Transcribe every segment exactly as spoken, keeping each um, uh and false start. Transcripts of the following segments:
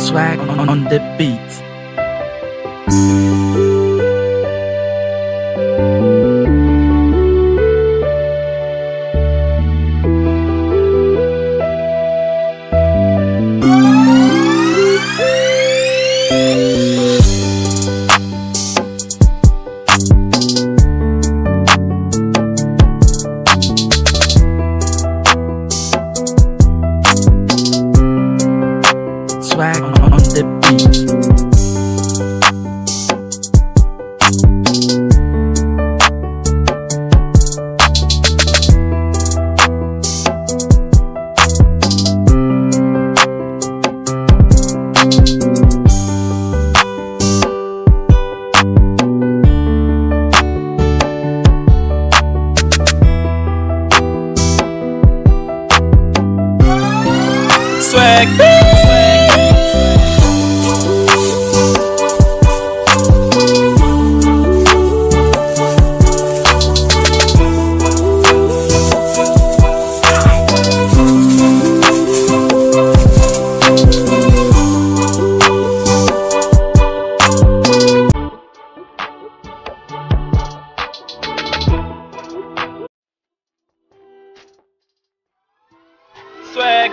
Swag on, on the beat. Swag on, on the beat. Swag. Swag.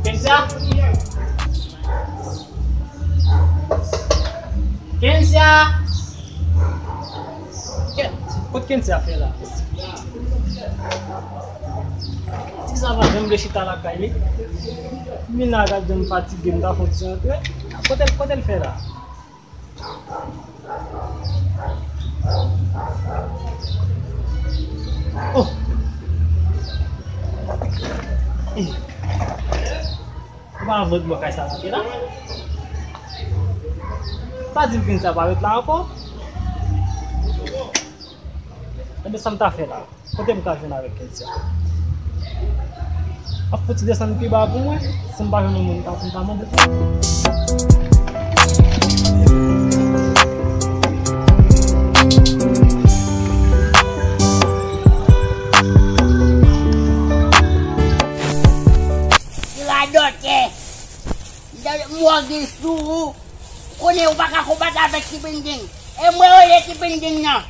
Kensia? Kensia! Kèt, kot Kensia fè la? Ti sa pa janm vle chita lakay li. Mina gad jan m fatige, m ta fon ti antre. Kote l, kote l fè la? Oh! Eh. Ou pa vle bò kay sa kite la? Pa di m Kensia pa ret la ankò. Ebyen, sa m ta fè la? Kote m ka jwenn avèk Kensia? Ap fouti desann pi ba pou mwen, si m pa jwenn yon moun pou m ta mande pou. Ki radòtè! M wè w gen sou ou. Ou konnen ou pa ka konbat avèk Ti Pendeng. E mwen rele Ti Pendeng nan.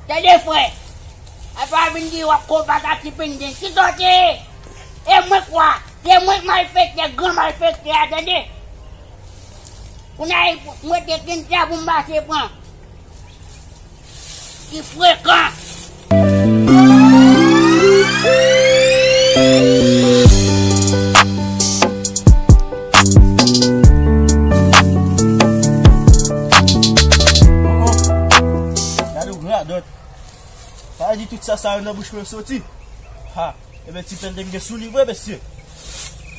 Tande frè. Apa w vin di w ap konbat ak Ti Pendeng. Kisa w te ye? E mwen kwa? Se mwen k malfektè, gran malfektè a, tande. Kounye a, mwen te Kensia pou m pase pran. Ki frekan! Gade yon radòt. Pa di tout sa, sa yo nan bouch mwen soti. Ha! Ebyen, Ti Pendeng gen sou li vre, mesye.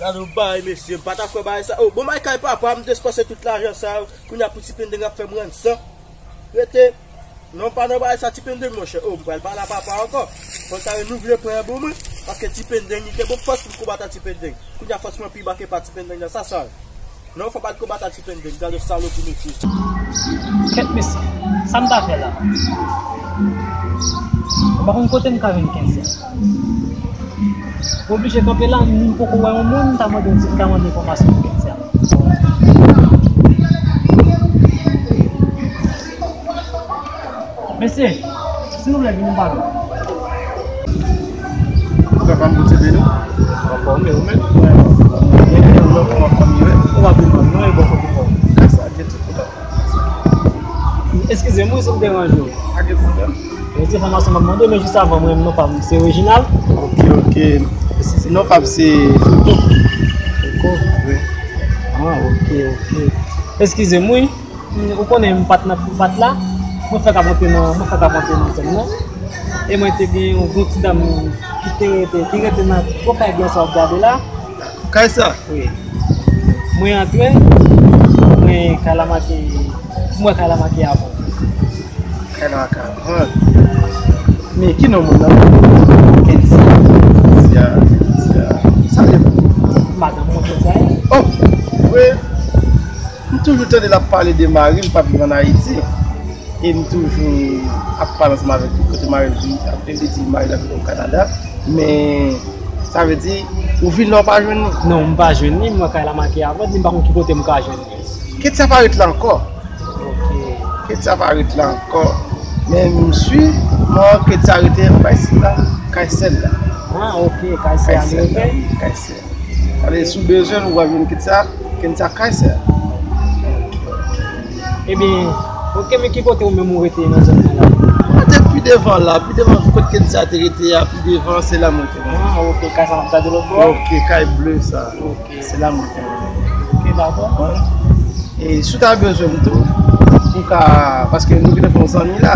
Gade yon bagay, mesye. M pa ta kwè bagay sa. Oh, bon, bay kay papa, m te panse tout lajan sa yo. Kounye a pou Ti Pendeng ap fè m rann san. Rete. Non, pa nan bagay sa, Ti Pendeng, monchè. Oh, m pral pale a papa ankò. Fò l ta renouvle pwen an pou mwen. Paske Ti Pendeng, li te bon fòs pou m konbat a Ti Pendeng. Kounye a fòs mwen pi ba ke pa Ti Pendeng nan, sa sa. Non, fò pa t konbat a Ti Pendeng, gade salopi mesye. Kèt mesye, sa m ta fè la? M pa konn kote m ka jwenn Kensia. M oblije kanpe la, m poko wè yon moun, m ta mande, m ta mande enfòmasyon pou Kensia. Mesye, silvouplè, vin m pale w. Frè pa m, Bondye beni w. Anfòme ou menm? Gen yon lòt moun anfòme, wi. Ou pa vin manm non, e bò kote w. Kay sa gen tout kote. Eskize m wi si m deranje w. Pa gen pwoblèm. Gen ti enfòmasyon m ap mande w, men jis avan, mwen menm non pa m se Reginald. Ok, ok. Non pa m se Fouco. Fouco? Wi. Ah, ok, ok. Eskize m wi. Ou konnen m pa t nan, m pa t la, mwen fèk ap antre nan, mwen fèk ap antre nan zòn nan. E mwen te gen yon gwo ti dam ki te rete, ki rete nan gwo kay blan sa w ap gade la. Kay sa? Wi. Mwen antre, mwen kay la make, mwen kay la make avan. Kay la make avan. Men ki non moun nan? Kensia. M toujou tande l ap pale de mari l p ap viv ann Ayiti. E m toujou ap pale ansanm avèk li kote mari l ap viv, li di mari l ap viv o Kanada. Men, sa vle di, ou vin la, ou pa jwenn li? Non, m pa jwenn li, m wè kay la make a vant, men m pa konn ki kote m ka jwenn li. Ketty a pa ret la ankò. Ok. Ketty a pa ret la ankò. Men m si, mwen, Ketty a rete anba isit la, kay sè l la. Ah, ok, kay sè a li rete? Kay sè. Sa vle di, si w bezwen l, ou va jwenn Ketty a, Ketty a kay sè a. Ebyen, ok, men ki kote ou menm ou rete nan zòn nan la? Mwen te pi devan la, pi devan kote Ketty a te rete a, pi devan, se la mwen te rete. Ah, ok, kay sa n ap gade lòt bò a? Ok, kay ble sa. Ok. Se la mwen te rete. Ok, dakò. Wi. E si w ta bezwen m tou, ou ka, paske nou gentan fè yon zanmi la.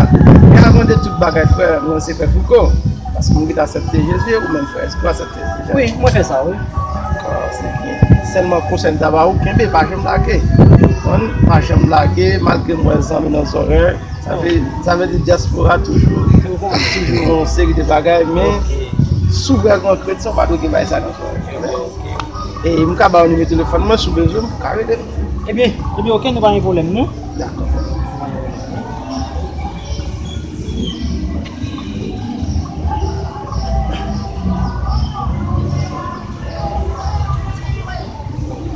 Men avan de tout bagay, frè, mwen se frè Fouco. Paske mwen gentan aksepte Jezi, ou menm frè, èske w aksepte Jezi? Wi, mwen fè sa, wi. Dakò, se byen. Sèlman konsèy m ta ba ou, kenbe, pa janm lage. Konprann? Pa janm lage, malgre m wè zanmi nan zòrèy. Sa vle, sa vle di dyaspora toujou, toujou yon seri de bagay, men si w vrèman kretyen, w pa dwe gen bagay sa nan zòrèy. E m ka ba w nimewo telefòn mwen, si w bezwen m, ou ka rele m. Ebyen, ebyen, ok, nou pa gen pwoblèm, non. Dakò.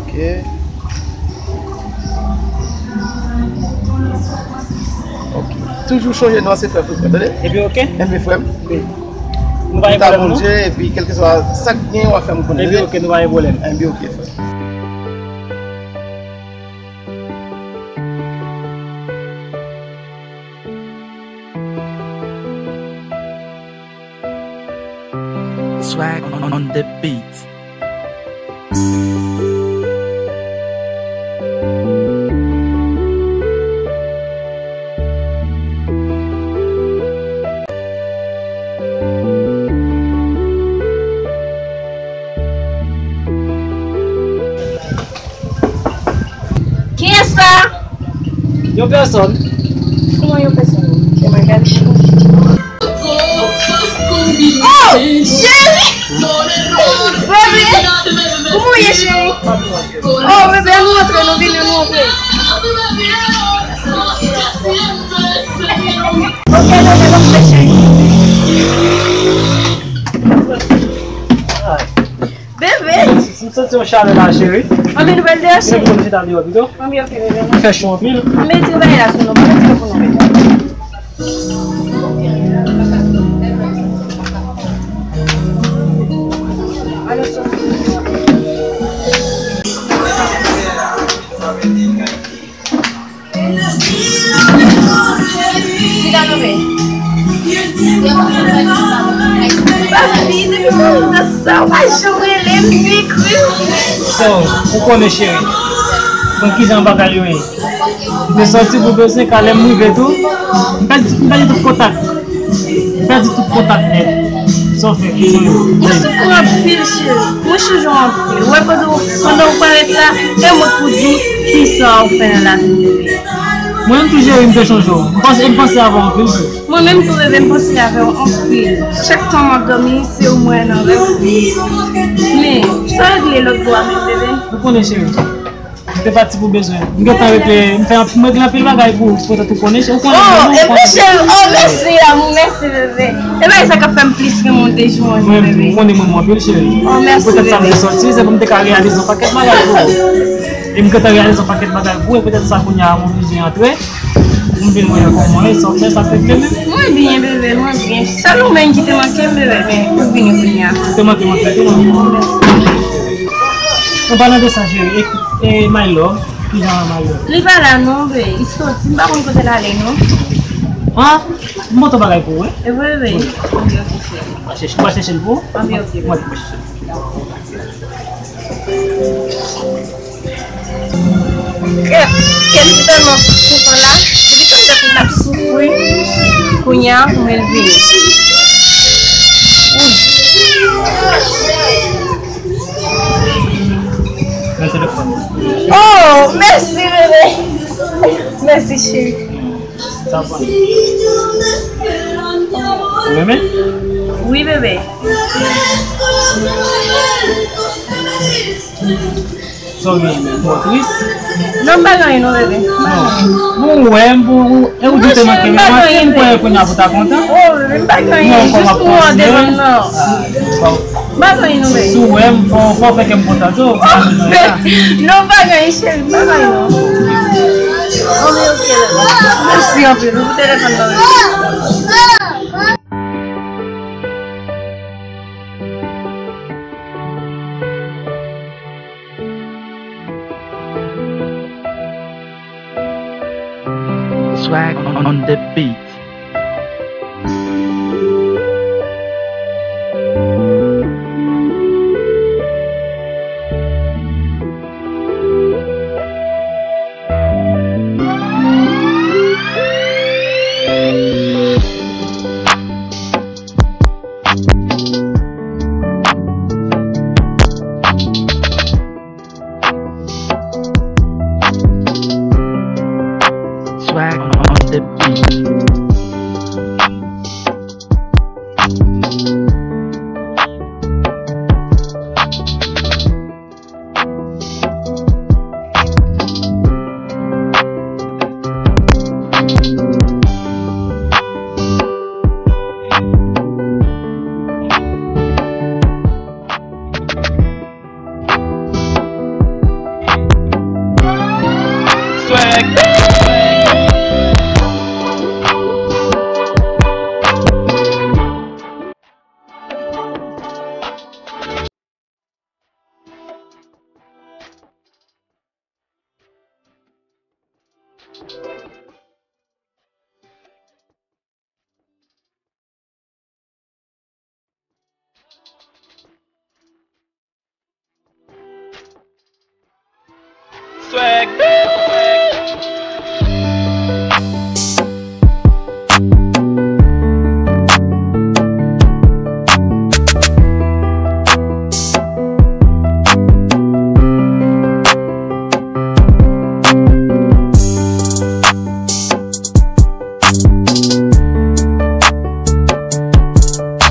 Ok. Ok. Toujou sonje nou an se frè Fouco, tande? Ebyen, ok. Enben, frè m. Wi. Nou pa gen pwoblèm, non? Bondye, epi kèlkeswa sa k gen, w a fè m konnen. Ebyen, ok, nou pa gen pwoblèm. Enben, ok, frè. Swag on the beat. Kiyès sa? Yon pèsòn. Kòman yon pèsòn? Kòman yon pèsòn? Oh, cheri! Bebe! Kòman w ye, cheri? Oh, bebe, ann rantre, nou vini, ann rantre. Ok, bebe, ann rantre, cheri. Bebe! M santi yon chalè la, cheri. Anben, nou pral deyò, cheri. Mwen pou nou chita deyò pito. Anben, ok, bebe. Fè cho anpil. Anben, tire bagay la sou nou. Pa retire pou nou, bebe. Chita non, bebe. Papi, depi mwen nan sa, w pa janm rele m, m ekri w. So, ou konnen, cheri. Mwen kijan bagay yo ye. M te sòti pou bezwen ka, lè m rive tou, m pèdi, m pèdi tout kontak. M pèdi tout kontak nèt. Sa w fè, kòman yo? Mwen soufri anpil, cheri. Mwen chanje w anpil. Ou wè pandan, pandan w parèt la, e mwen k pou di w kisa w fè nan lavi m, bebe. Mwen menm tou, cheri, m te chanje w. M panse, m panse avè w anpil tou. Mwen menm tou, bebe, m panse avè w anpil. Chak tan m ap dòmi, se ou m wè nan rèv mwen. Men, sa w regle lòt bò a menm, bebe? Ou konnen, cheri. M te pati pou bezwen. M gentan regle, m fè anp-, m regle anpil bagay pou, pou tèt ou konnen, ou konnen. Oh, non, ebyen, cheri, oh, mèsi, amou, mèsi, bebe. E bagay sa k ap fè m plis renmen w de jou an jou, bebe. Mwen, ou konnen mwen renmen w anpil, cheri. Oh, mèsi, bebe. Poutèt sa m te sòti, se pou m te ka reyalize yon pakèt bagay pou ou. E m gentan reyalize yon pakèt bagay pou ou, e poutèt sa kounye a m oblije antre. M vin wè kòman e, sa w fè, sa k regle menm? Mwen byen, bebe, mwen byen. Sèl ou menm ki te manke m, bebe, men ou vini kounye a. Ou te manke m anpil tou, non? An palan de sa, cheri, e, e My Love, kijan My Love? Li pa la non, bebe. Li soti, m pa konn kote l ale non. Ah, m pote yon bagay pou ou, wi. E vre, bebe? Wi. Anben, ok, cheri. Ou va chèche, ou va chèche l pou ou? Anben, ok, bebe. Mwen, mwen chèche l. Kè, kè m tèlman kontan la, depi tout tèt mwen t ap soufri, kounye a, mwen vini. Wi. Oh, mèsi, bebe. Mèsi, cheri. Sa va. Ou renmen? Wi, bebe. Zòrèy mwen twò tris. Non, m pa gen anyen non, bebe. Non. Bon, ou wè m pou ou, e ou di te manke m yon maten, m kwè kounye a pou ta kontan. Oh, bebe, m pa gen anyen. Non, jis pou ou an devan m nan. M pa gen anyen non, bebe. Si w wè m, fò, fò fè kè m kontan tou. Non, m pa gen anyen, cheri, m pa gen anyen non. Oh, men ok, bebe. Mèsi anpil, ou pou telefòn nan, bebe. Swag on the beat. Swag on the beat. Swag. Swag.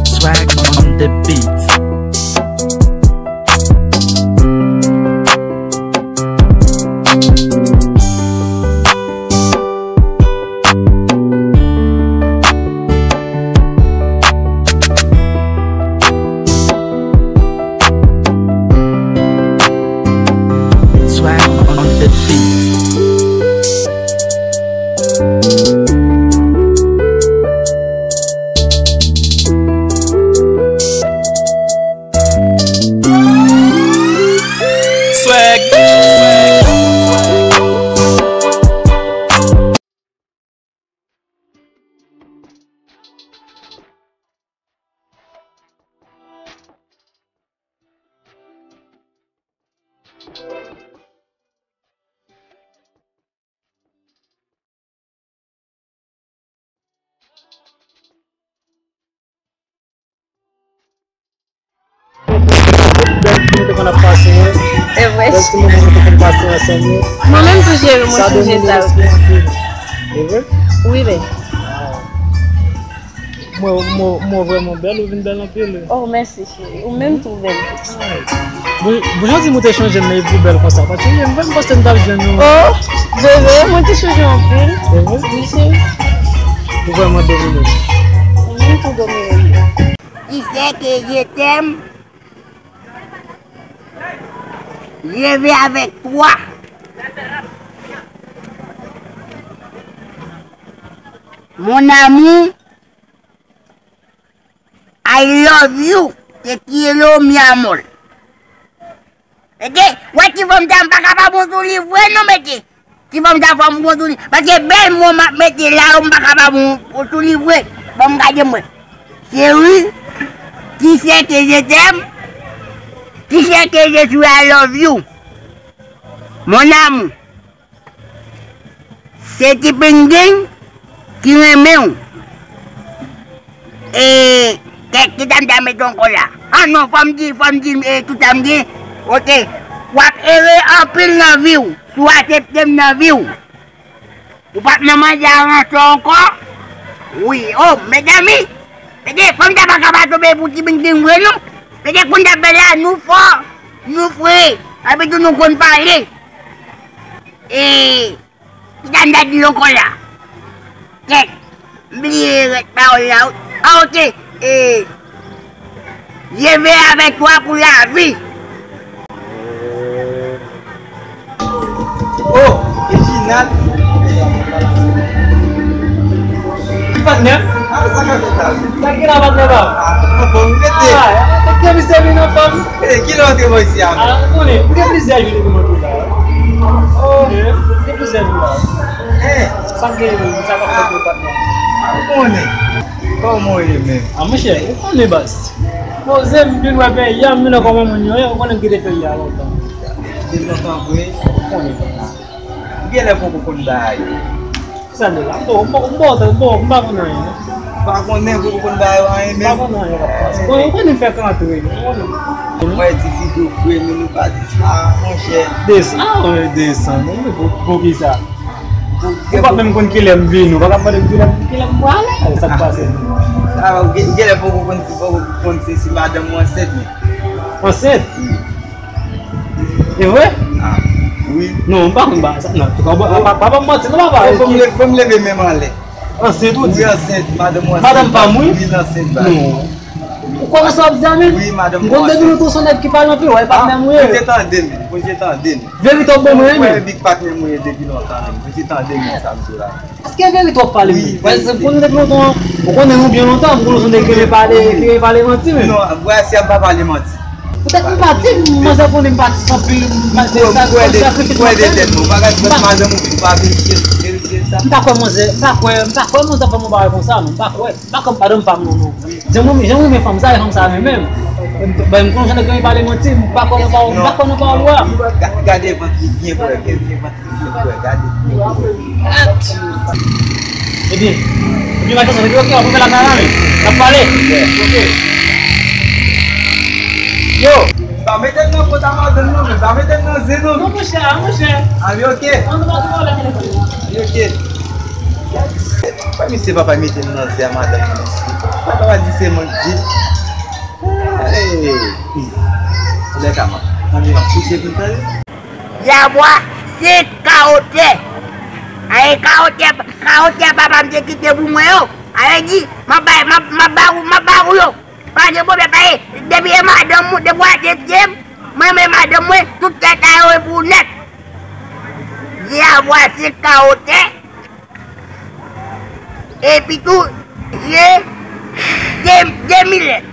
Swag on the beat. Swag on the beat. Swag. Bèl ti moman nou te konn ap pase, wi. E vre. Bèl ti moman nou te konn pase ansanm, wi. Mwen menm tou, cheri, mwen sonje sa. Sa domine lespri anpil. E vre? Wi, bebe. Mwen, mwen, mwen vrèman bèl, ou vin bèl anpil, wi. Oh, mèsi, cheri. Ou menm tou bèl. Bon, bon, jan di m ou te chanje, men epi ou bèl konsa. Paske mwen menm panse m t ap jwenn yon... Oh, bebe, mwen te chanje anpil. Se vre? Wi, cheri. Ou vrèman domine. Ou menm tou domine. Qui sait que je t'aime, je vais avec toi. Mon amour, I love you, te quiero, mi amor. Mete, wè ti fanm sa m pa ka pa bon sou li vre non, mete. Ti fanm sa fò m bon sou li. Paske bèl mo m ap mete la yo, m pa ka pa bon sou li vre. Fò m gade mwen. Chérie, qui sait que je t'aime, qui sait que je suis, I love you. Mon amour. Se ti pingin ki renmen w. E, kèk ki ta m ta mete ankò la. Ah non, fò m di, fò m di, e, tout sa m di. Oke. W ap ere anpil nan vi w. Si w aksepte m nan vi w. Ou p ap nan manje a ranson ankò. Wi, oh, mezanmi. Mete, fanm sa pa ka pa tonbe pou ti pingin vre non. Mete, kounye a la, nou fò, nou fre. Epi tou nou konn pale. E, ki sa m ta di ankò la? Kèt, m bliye rès pawòl la wi. Ah, ok. E, je vais avec toi pour la vie. Oh, Reginald. Ki patnè? Ah, sa k ap fèt la? Sa k gen la, patnè pa m? Ah, bon, m rete. Ah, ou te misye vin nan fanm. Eh, kilè w antre bò isi a? Ah, ou konnen, ou gen plizyè jou depi m antre la. Oh, ou gen plizyè jou la. Eh. Sa k gen, sa k ap fèt, patnè? Ah, ou konnen. Kòman w ye menm? Ah, monchè, ou konnen baz. Poze m vin wè peyi a, m vin wè kòman moun yo ye, ou konnen m kite peyi a lontan. Depi lontan vre. Ou konnen baz. Ou genlè poko konn bagay yo. Kisa de la? M bon, m bon, m bon, m bon, m pa konn anyen, non. Ou pa konnen, poko konn bagay yo anyen menm. M pa konn anyen k ap pase. Bon, ou konnen m fèk antre, ou konnen. Mwen di figi w fre, men nou pa di sa, monchè. Desann, ah, wi, desann, non, men pou, pou kisa? Ou pa menm konn kilè m vini, ou pa ka mande m kilè m, kilè m prale, sa k pase? Ah, ou gen, ou genlè poko konn si, poko konn si, si madanm ou ansent, men. Ansent? Wi. E vre? Ah, wi. Non, m pa konn bagay sa. Non, antouka, pa, pa, pa ban m manti, non, papa. Bon, m le-, bon, m leve men m anlè. Ansent ou di? Wi, ansent, madanm ou ansent. Madanm pa m, wi. Wi, l ansent, ba. Non. Ou kwè nan sa w ap di a menm? Wi, madanm ou ansent. M konn depi nou tou se yon nèg ki pale anpil, wè, patnè m ou ye. Bon, se tande m, bon, se tande m. Verite w ban mwen, wi, men. Ou wè big patnè m ou ye depi lontan, men. Bon, se tande m, sa m di la. Èske verite w ap pale menm? Wi, verite. Paske m konnen w depi lontan, ou konnen nou byen lontan, m konnen w se yon nèg ki renmen pale, ki renmen pale manti menm. Non, bwa si ap pa pale manti. Poutèt m pati, manzè konnen m pati san pil, m pati sa, m kwè de, sakrifis m kwè de tèt mwen. Ou pa ka di madanm ou pa verifye, verifye sa. M pa kwè manzè, m pa kwè, m pa kwè manzè ap fè m yon bagay konsa, non, m pa kwè. M pa kwè madanm pa m, non, non. Jan mwen, jan mwen renmen fanm sa, e fanm sa renmen m. Bon, m konnen w se yon nèg ki renmen pale manti, m pa kwè nan pawòl, m pa kwè nan pawòl ou a. Ga-, gade vant li byen, frè, byen, byen vant. Ebyen, ebyen, madanm, ok, w ap ouvè lakay la, wi. N ap pale. Ok. Yo, pa mete m nan kont a madanm nan, men pa mete m nan zen non. Non, monchè, monchè. A, wi, ok. An nou pa twò la telefòn. Wi, ok. Fè misye papa mete m nan zen a madanm nan, mesye. Papa di se mwen k di. Hey. Lè ka m ap, tann m ap kouche pou m tande. Diabwa, se kawo tè. Aye, kawo tè, kawo tè papa m te kite pou mwen yo. Aye di, m ap bay, m ap, m ap ba ou, m ap ba ou yo. Pa gen pwoblèm, aye, depi e madanm ou, depi w aksepte m, mwen, mwen, madanm mwen, tout tè sa yo e pou ou nèt. Diabwa, se kawo tè. Epi tou, ye de, de milèt.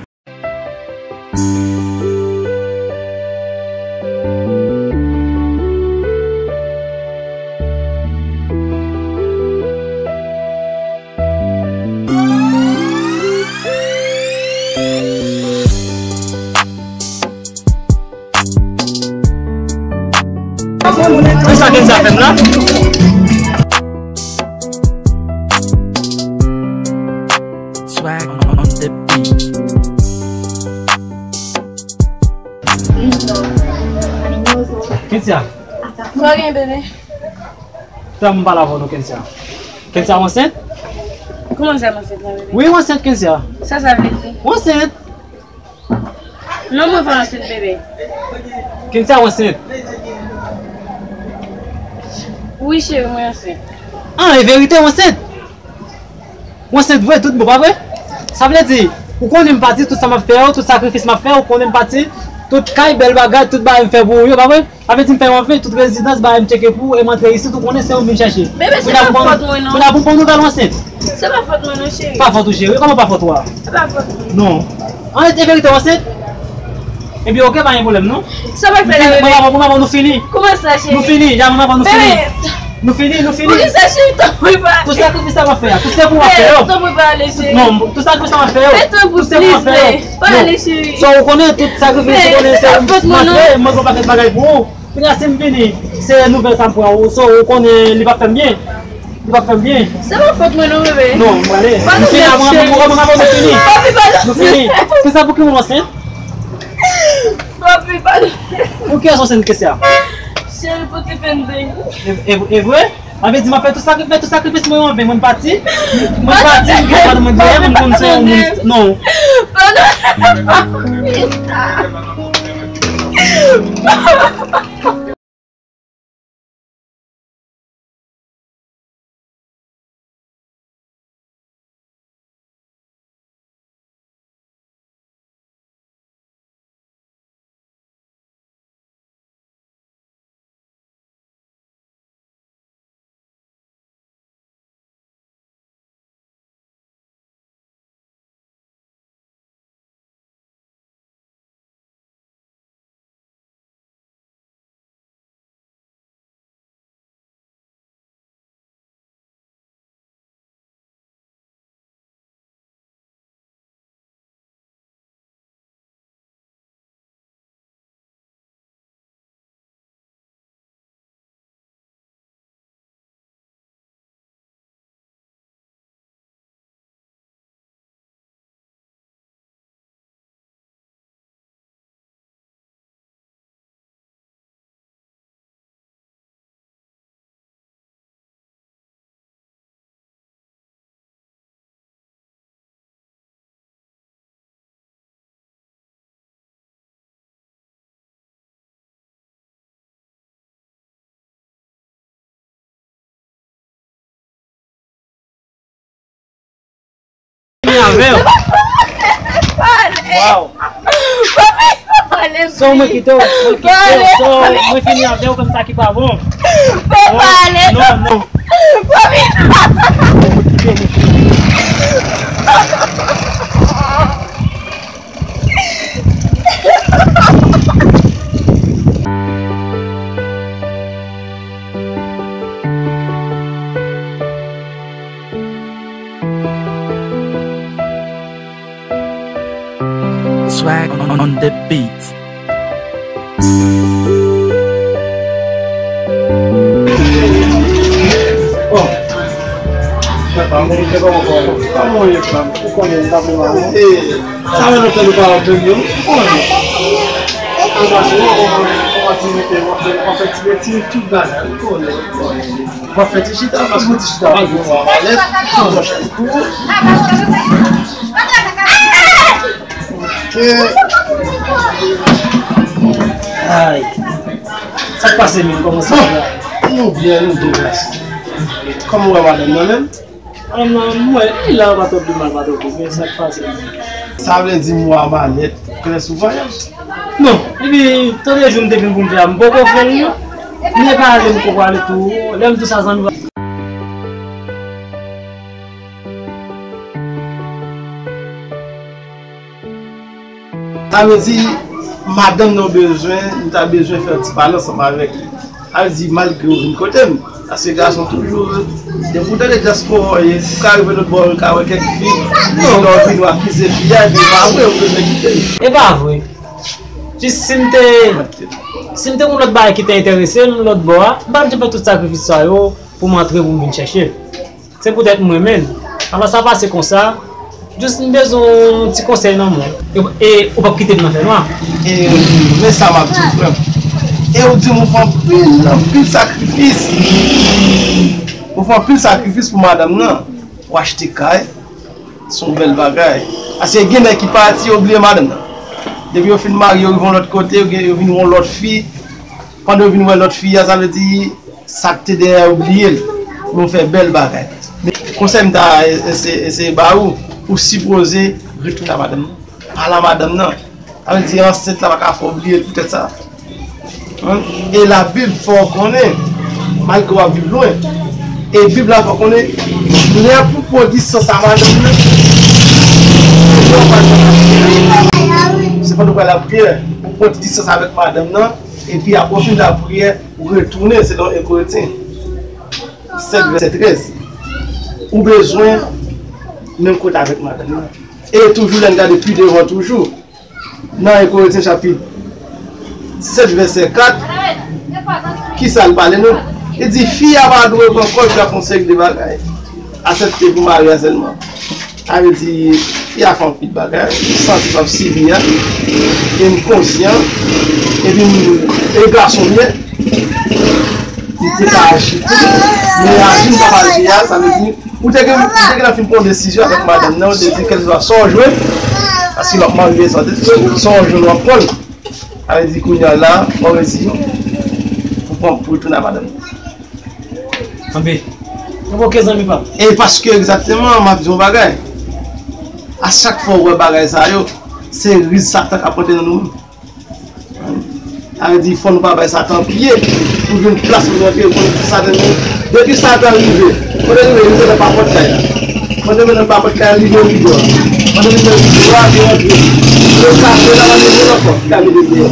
Mwen sa Kenza fè m la. Swag on the beat. Kensia. Sa w gen, bebe? Fè m pale avè w non, Kensia. Kensia, w ansent? Kòman sa, m ansent, non, bebe? Wi, w ansent, Kensia. Sa sa vle di? W ansent. Non, mwen pa ansent, bebe. Kensia, w ansent? Wi, cheri, mwen ansent. Ah, e verite, w ansent? W ansent vre, tout bon, pa vre? Sa vle di, ou konnen m pati, tout sa m ap fè yo, tout sakrifis m ap fè, ou konnen m pati, tout kay, bèl bagay, tout bagay m fè pou ou yo, pa vre? Sa vle di m fè w anfen tout rezidans, bagay m tcheke pou ou, e m antre isit, ou konnen se ou m vin chèche. Bebe, se pa fòt mwen, non. Kounye a pou m ba w nouvèl, w ansent. Se pa fòt mwen, non, cheri. Pa fòt ou, cheri. Kòman pa fòt ou a? Se pa fòt mwen. Non. An, e verite, w ansent? Ebyen, oke, pa gen pwoblèm, non. Sa pa fè la, bebe. Mwen, mwen, mwen, nou fini. Kòman sa, cheri? Nou fini, ya, mwen, mwen, nou fini. Bebe. Nou fini, nou fini. Poukisa, cheri, tanpri pa ale? Tout sakrifis sa m ap fè a, tout se pou w ap fè yo. Bebe, tanpri pa ale, cheri. Non, tout sakrifis sa m ap fè yo. Bebe, tanpri, please, bebe. Pa ale, cheri. So, ou konnen tout sakrifis, ou konnen se ou m ap fè, mwen gon pakèt bagay pou ou. Kounye a, si m vini, se nouvèl sa m pran ou, so, ou konnen li p ap fè m byen. Li p ap fè m byen. Se pa fòt mwen non, bebe. Non, m prale. M fini, mwen, mwen, mwen, mwen, nou fini. Papi, pa nan. Nou fini. Kensia, pou ki moun w ansent? Papi, pa nan. Pou ki w ansent, Kensia? Cheri, pou ti pen de. E, e, e vre? Sa vle di m ap fè tout sakrifis, tout sakrifis mwen yo anven, mwen pati. Mwen pati, mwen pati, mwen genyen, mwen konn se yon moun. Non. Pa nan. Papi, pa nan. Vini avè w. Waw. Sa w mwen kite w, mwen kite w, sa w mwen fini avè w kòm sa ki pa bon. Non, non. Swag on the beat. Sa wè nan tèl ou pa wè menm yo. Ou konnen. Ou pase, ou konnen, ou pase mete, w ap fè, w ap fè ti betiz, tout bagay. Ou konnen, ou konnen. W ap fè ti chita, w ap fè ti chita. W ap fè ti chita. Ok. Ay. Sa k pase menm? Kòman sa va? Nou byen, nou byen, mèsi. Kòman w wè madanm nan menm? Madanm nan, m wè, li la, pa twòp de mal, pa twòp de byen, sa k pase? Sa vle di mwa malèt, klè sou vwayaj? Non, epi, tande jou m te vin pou m fè a, m poko fè l, non. M te pale, m poko ale tou, lè m tou sa zanmi. Sa vle di, madanm nan w bezwen, m ta bezwen fè yon ti pale ansanm avèk li. Sa vle di, malgre w vin kote m, paske gason toujou, depi w tande dyaspora w ye, ou ka rive lòt bò, ou ka wè kèk fi, lè w vin w akize fi a, epi e pa vre, ou bezwen kite l. E pa vre. Jis si m te, si m te gen yon lòt bagay ki te enterese m lòt bò a, m pa t ap fè tout sakrifis sa yo pou m antre pou m vin chèche l. Se poutèt m renmen l. Alò sa pase konsa, jis m bezwen yon ti konsèy nan men w. E, e ou p ap kite m nan fènwa. E men sa m ap di w, frè m. E ou di m ou fè anpil, anpil sakrifis. Ou fè anpil sakrifis pou madanm nan. Ou achte kay. Se yon bèl bagay. Paske gen nèg ki pati, yo bliye madanm nan. Depi yo fin marye, yo rive yon lòt kote, yo gen, yo vin yon lòt fi. Pandan yo vin wè lòt fi a, sa vle di sa k te dèyè yo bliye l. Men w fè bèl bagay. Men konsèy m ta eseye, eseye ba ou, ou sipoze retounen a madanm nan. Pale a madanm nan. Sa vle di ansent la pa ka fè w bliye l poutèt sa. Hein? E Labib fè w konnen, malgre w ap viv lwen, e Bib la fè w konnen, lè pou pran distans a madanm nan, se pandan w pral lapriyè. Se pandan w pral lapriyè, ou pran ti distans avèk madanm nan, epi apre w fin lapriyè, ou retounen, selon en Korentyen sèt vèsè trèz. Ou bezwen menm kote avèk madanm nan. E toujou lè n gade pi devan toujou, nan en Korentyen chapit sèt vèsè kat, kisa l pale nou? Li di, fi a pa dwe pran kòb k ap fè yon seri de bagay. Aksepte pou mari a sèlman. Sa vle di, fi a fè anpil bagay, m santi m ap sibi a, e m konsyan, epi m, e gason m ye, m te ka aji tou, men aji m t ap aji a, sa vle di, ou te gen, ou te gen fin pran desizyon avèk madanm nan, ou te di kèlkeswa sa w jwenn, paske l ap marye sa, sa w jwenn w ap pran l. Sa vle di kounye a la, ou resi pou pran pou tounen a madanm. Kanpe. Kanpe, oke, zanmi pa m. E paske egzakteman, m ap di yon bagay. A chak fwa ou wè bagay sa yo, se riz Satan k ap pote nan nou menm. Sa vle di, fò nou pa bay Satan pye pou vin plas pou nou antre, pou nou di Satan nou. Depi Satan rive, kote nou rive nan papòt kay la. Kote nou nan papòt kay la, li gen ridò. Kote nou gen ridò a, li antre. Yo kache la, li gen ankò, ki ka vin deyò.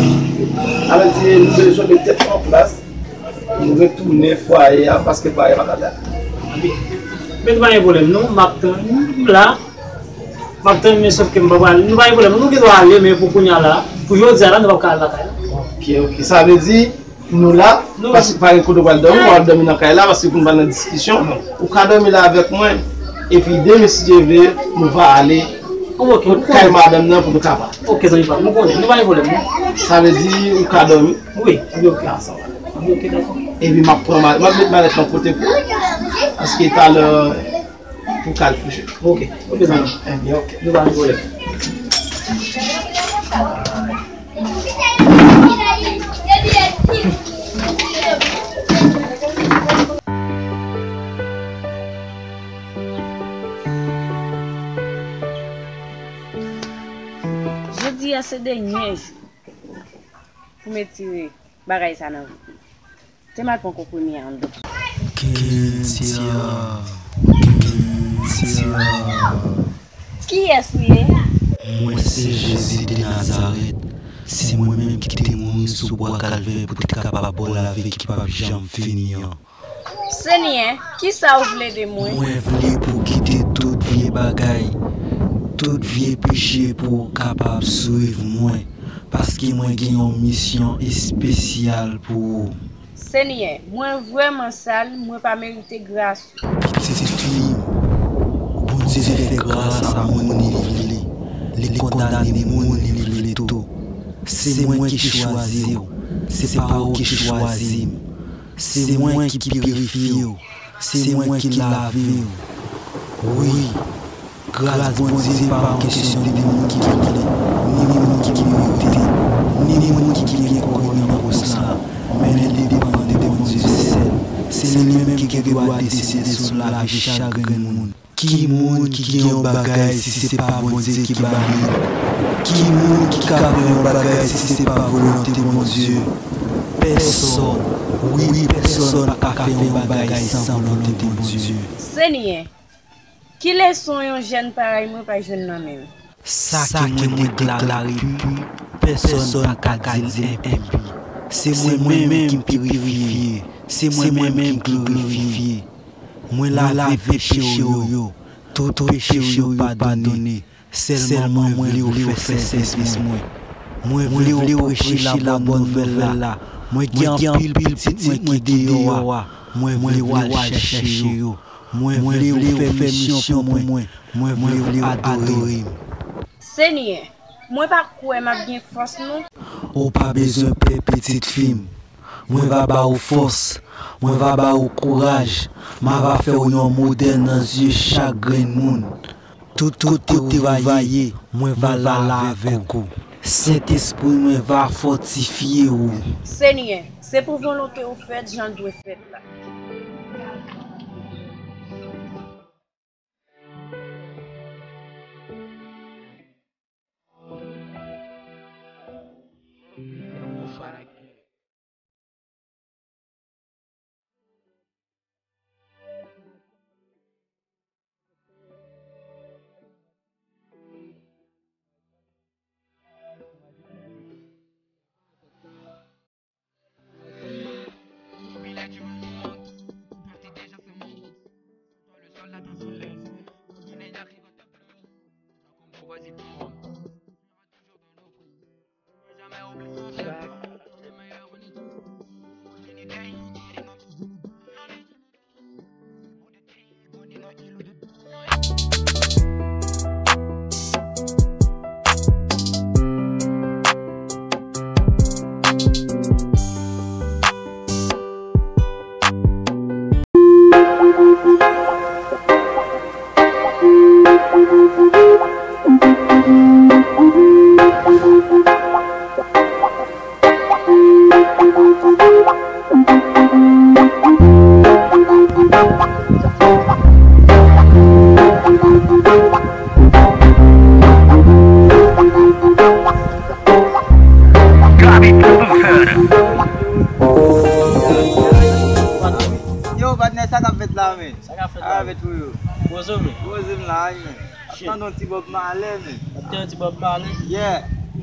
Sa vle di, nou bezwen met tèt nou an plas, nou retounen fwaye a, paske fwaye a pa ka la. Men nou pa gen pwoblèm, non, m ap tann, m la. M ap tann, men sòf ke m pa pral, nou pa gen pwoblèm. Nou gen dwa ale, men pou kounye a la, pou jodi a la, nou p ap ka al lakay la. Ok, ok. Sa vle di, nou la, paske pa gen kote w pral dòmi, w ap dòmi nan kay la, paske pou nou pa nan diskisyon, ou ka dòmi la avèk mwen. Epi demen, si Dye vle, nou va ale kay madanm nan pou nou ka pale. Ok, zanmi pa m, nou konnen, nou pa gen pwoblèm, non. Sa vle di, ou ka dòmi? Wi, wi, ok. Ah, sa va. Wi, ok, dakò. Epi m ap pran ma-, m ap met malèt lan kote pou ou, paske talè, pou kal kouche. Ok, ok, zanmi. Ebyen, ok. Nou pa gen pwoblèm. Jodi a se dènye jou pou m retire bagay sa nan vant mwen. Te m al pran konprime a anndan. Kentia, Kentia. Kiyès ou ye? Mwen se Jezi de Nazarèt. Se mwen menm ki te mouri sou bwa Kalvè pou te kapab ba w lavi ki p ap janm fini an. Senyè, kisa w vle de mwen? Mwen vle pou w kite tout vye bagay, tout vye peche pou w kapab swiv mwen, paske mwen gen yon misyon espesyal pou ou. Senyè, mwen vrèman sal, mwen pa merite gras ou. Pitit fi m, Bondye fè gras a moun li vle, li kondane moun li vle tou. Se mwen ki chwazi w, se pa ou ki chwazi m. Se mwen ki pirifye w, se mwen ki lave w. Wi, gras Bondye pa yon kesyon de moun ki vle, ni moun ki merite, ni moun ki gen kore nan pwòs la, men li depann de Bondye sèl. Se li menm ki gen dwa deside sou lavi chak grenn moun. Ki moun ki gen yon bagay si se pa Bondye ki ba li l? Ki moun ki ka pran yon bagay si se pa volonte Bondye? Pèsòn, wi, pèsòn pa ka fè yon bagay san volonte Bondye. Senyè, ki leson yon jèn parèy mwen pa jwenn nan men w? Sa ke mwen deklare pi, pèsòn pa ka di l enpi. Se mwen menm ki pirifye, se mwen menm ki glorifye. Mwen lave peche w yo, tout peche w yo padone. Sèlman mwen vle w fè sèvis mwen. Mwen vle w preche labòn nouvèl la. Mwen gen anpil pitit mwen ki deyò a. Mwen vle w al chèche yo. Mwen vle w fè misyon pou mwen. Mwen vle w adore m. Senyè, mwen pa kwè m ap gen fòs non. Ou pa bezwen pè, pitit fi m. Mwen va ba ou fòs. Mwen va ba ou kouraj. M a va fè w yon modèl nan zye chak grenn moun. Tout kote ou va ye, mwen va la avèk ou. Sentespri mwen va fòtifye ou. Senyè, se pou volonte w fèt jan l dwe fèt la. Sa k ap fèt la? Avèk ou yo. Poze w, men. Poze m la, wi, men. Ap tande yon ti Bob Marley, men. Ap tande yon ti Bob Marley? Yeah.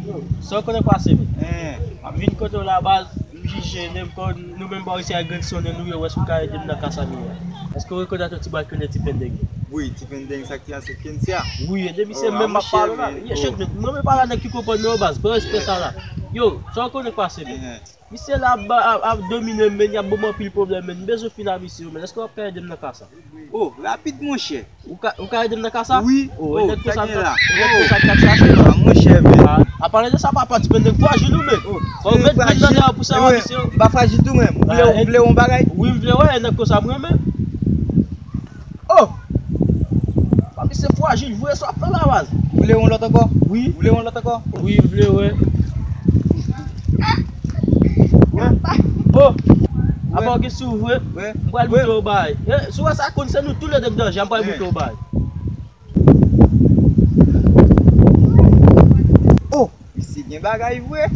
Yo, sa w konnen k pase, men? Hein. M ap vin kote w la, baz, m jije, men kon nou menm bò isi a, gangsta nou ye, w èske w ka ede m nan ka sa m ye a? Èske w rekonèt yon ti bwa ki rele Ti Pendeng? Wi, Ti Pendeng, sa ki an se Kensia? Wi, e depi se menm m ap pale la. Ye, shit, men, mwen menm pa la nèg ki konprann non, baz, pran respè sa la. Yo, sa w konnen k pase, men? Hein. Misye la ap ba, ap, ap domine m, men, y ap ban m anpil pwoblèm, men. M bezwen fin a misye, men. Èske w ap ka ede m nan ka sa? Oh, rapid, monchè. Ou ka, ou ka ede m nan ka sa? Wi. Oh, oh, nèg konsa, nèg konsa k ap chache la. Ah, monchè, men. Ah, a pale de sa, papa, Ti Pendeng frajil, wi, men. Oh, fò w met grenn nan dèyè pou sa, misye. M pa frajil tou, men. M vle, ou vle yon bagay? Wi, m vle, wè, nèg konsa, m renmen. Oh! Papi se frajil, voye sa w ap fè la, baz. Ou vle yon lòt ankò? Wi. Ou vle yon lòt ankò? Wi, m vle, wè. Wè. Oh! Apa w gen sou vre? Wè. M pral boute w bay. Eh, si w wè sa konn se nou toulède k danje, m pral boute w bay. Oh! Misye gen bagay vre.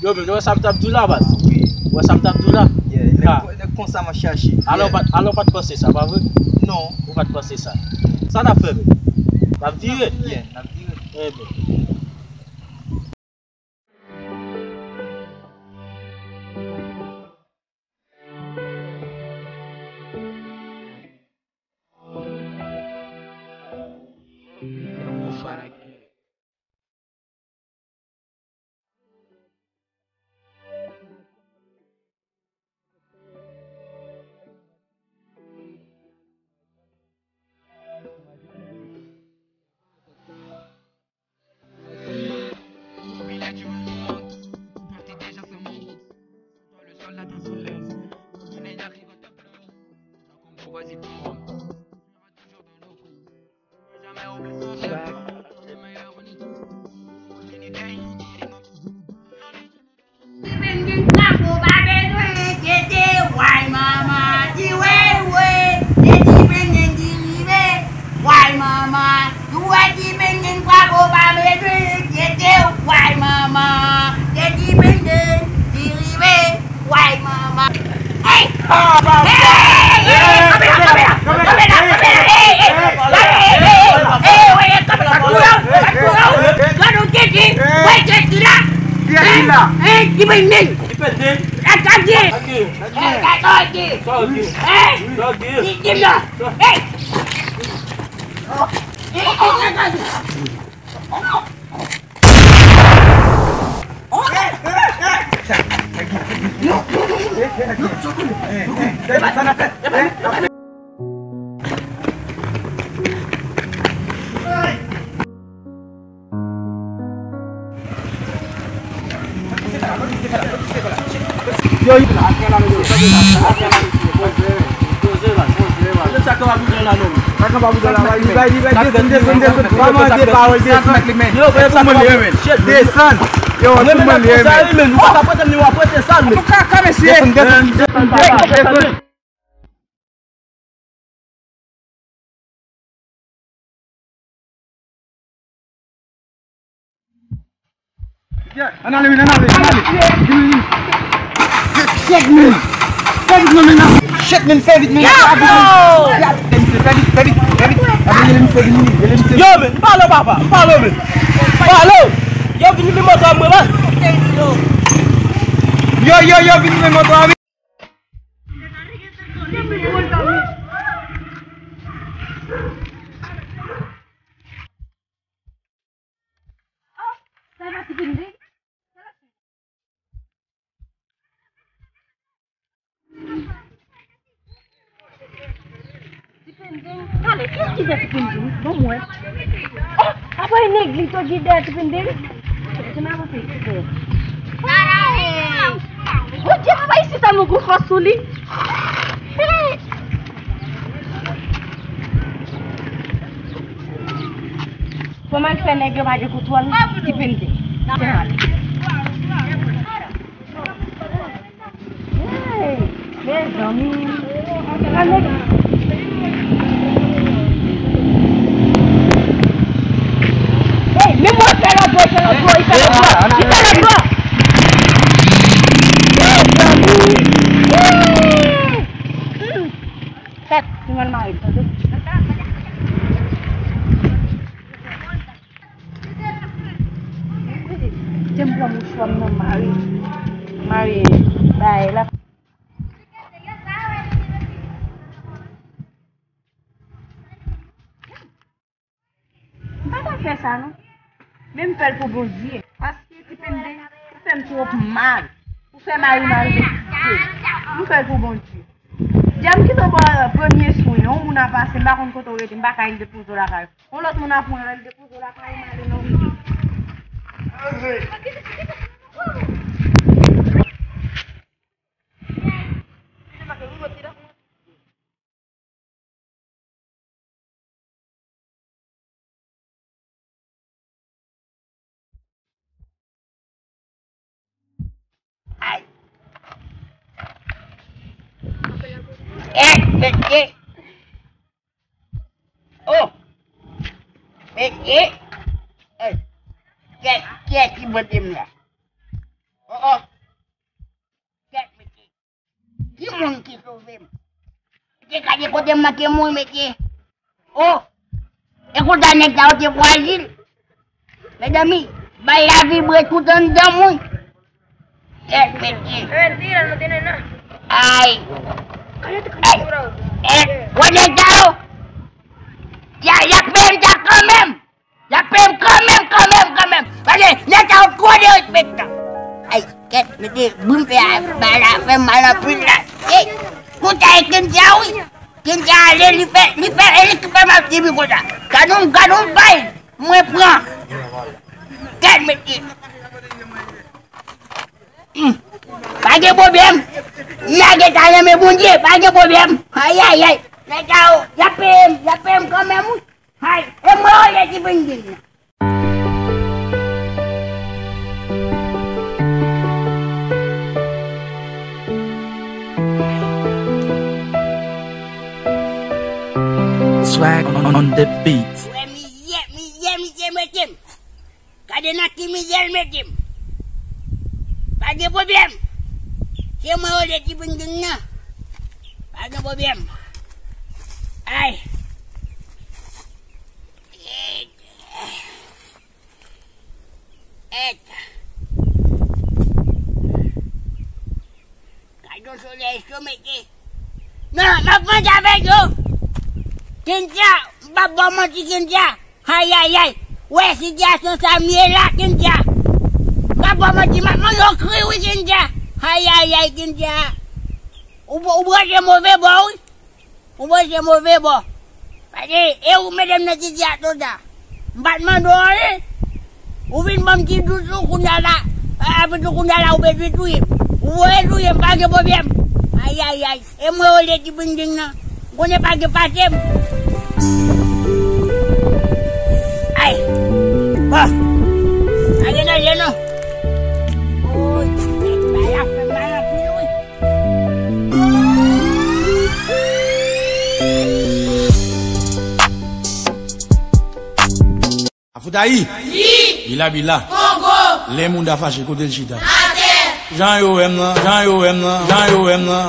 Yo, men, nou wè sa m t ap di w la, baz? Wi. Ou wè sa m t ap di w la? Yeah, nèg, nèg konsa m ap chache. Alò, yeah. Ou pa t, alò, ou pa t panse sa, pa vre? Non. Ou pa t panse sa. Sa n ap fè, men? N ap vire? Yeah, n ap vire. Eben. Ti Pendeng bravo pa bezwen enkyete, way mama, di wey wey, se Ti Pendeng ki rive, way mama, nou wè Ti Pendeng bravo pa bezwen enkyete, way mama, se Ti Pendeng ki rive, way mama. Hey! Ah, ba, ba. Hey, hey, hey, kanpe la, kanpe la, kanpe la, kanpe la, hey, hey, hey, hey, hey, hey, kanpe la, pa kouri, pa kouri, gade w tete, wey tete la. Kiyès ki la? Hein, Ti Pendeng. Ti Pendeng. Atake. Atake. Atake. Atake. Hein? Atake. Di, di m la. Hey. Yo, yo. Poze la, poze la, poze la. Poze la, poze la. Sa k anba boudon la, non? Sa k anba boudon la, wi, men. Li bay, li bay, desann, desann, desann. Pa mande pawòl, desann. Yo, men, sa k anba boudon. Desann. Yo, tout moun leve men. Ou pa ka prete m, ou pa prete sa, men. Ou ka, ka, mesye. Desann, desann, desann. Ann ale, men, ann ale, ann ale. Shit, men. Fè vit, men, men, nan. Shit, men, fè vit, men. Fè vit, fè vit, fè vit, fè vit. Ann ale, men, fè vit, men. Yo, men, m pale w, papa, m pale w, men. M pale w. Yo, vini, men, moto a mwen, man. Yo, yo, yo, vini, men, moto a mwen. Ti Pendeng. Talè, kiyès ki fè Ti Pendeng? Ban m wè. Oh, apa e nèg li to ki dèyè Ti Pendeng? Se nan avanse, se dèyè. Bondye, papa, isi sa nou gwo fòs sou li. Kòman l fè nèg yo pa gen kontwòl Ti Pendeng? Hey, mezanmi. Ann nèg. Hey, men mwen fè lòt bò, fè lòt bò, li fè lòt bò, li fè lòt bò. Mezanmi. Hey. Hmm. Fèt, nou al Mari m, tande. Te m pran mouchwa m nan mari. Mari, bay la. M pa ta fè sa non. Men m fè l pou Bondye. Paske ti pende, ou fè m twòp mal. Ou fè mari m al vin kite. M fè l pou Bondye. Djam kite w ba premye swen, yon moun ap pase, m pa konn kote w rete, m pa ka al depoze w lakay ou. Yon lòt moun ap pran l al depoze w lakay ou, m ale nan ri. Ay. Eh, mesye. Oh. Mesye. Eh. Kiyès, kiyès ki pote m la? Oh, oh. Kèt, mesye. Ki moun ki sove m? Mesye, gade kote m manke mouri, mesye. Oh! E konsa nèg sa yo te fwajil. Medami, bal la vibre tout anndan m, wi. Kèt, mesye. Ay! Ay! Ay! Wè nèg sa yo! Y a, y a peye m sa kanmenm! Y ap peye m kanmenm, kanmenm, kanmenm. Paske nèg sa yo twò derespektan. Ay, kèt, mesye, bri m fè a, ba la fè m mal anpil la. Ey, konsa e Kenja wi. Kenja ale, li fè, li fè, e li ki fè m ap sibi konsa. Gad on, gad on bay, mwen pran. Kèt, mesye. Hmm. Pa gen pwoblèm. M lage sa nan men Bondye, pa gen pwoblèm. Ay, ay, ay. Nèg sa yo, y ap peye m, y ap peye m kanmenm wi. Hay, e mwen yo ye ki vin di m nan. Swag on the beat. Wè mizè, mizè, mizè mete m. Gade nan ki mizè l mete m. Pa gen pwoblèm. Se mwen yo ye ki vin di m nan. Pa gen pwoblèm. Ay. Èt. Gad yon solèy cho mesye. Non, m ap manje avèk yo. Kenja, m p ap ba w manti, Kenja. Ayayay. Wè sitiyasyon sa m ye la, Kenja. M p ap ba w manti, m ap manje yon kri wi, Kenja. Ayayay, Kenja. Ou, ou branche move bò wi. Ou branche move bò. Paske e ou mete m nan sitiyasyon sa. M pa t mande w anyen. Ou vin ban m ti dous ou kounye a la. Apre tou kounye a la ou bezwen touye m. Ou voye touye m, pa gen pwoblèm. Ayayay. E mwen yo le ti binding nan. M konnen pa gen pase m. Ay. Bon. Pa gen danje non. Oy, bagay la fè m mal anpil wi. Afoutayi! Wi! Bila bila! Kongo! Lè moun ta fache, kote l chita? Atè! Jan yo wè m nan, jan yo wè m nan, jan yo wè m nan.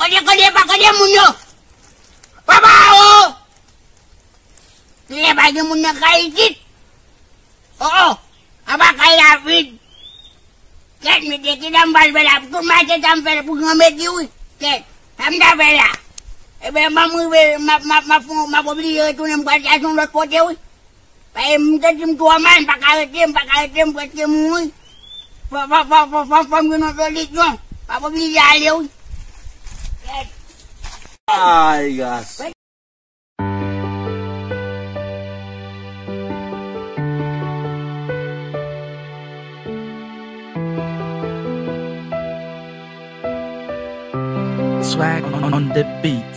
Kote, kote, pa kote moun yo? Papa, o! Kilè pa gen moun nan kay isit? O, o! Apa kay la vid? Kèt, mesye, kilè m pral fè la? Tout mache sa m fè pou granmesi, wi. Kèt, sa m ta fè la? Ebyen, ban m rive, m ap, m ap, m ap fon, m ap oblije retounen, m pral chache yon lòt kote, wi. Paske m santi m twò mal, m pa ka rete, m pa ka rete, m prèske mouri. Fò, fò, fò, fò, fò, fò m jwenn yon solisyon. M ap oblije ale, wi. Kèt. Ay, gras. Swag on the beat.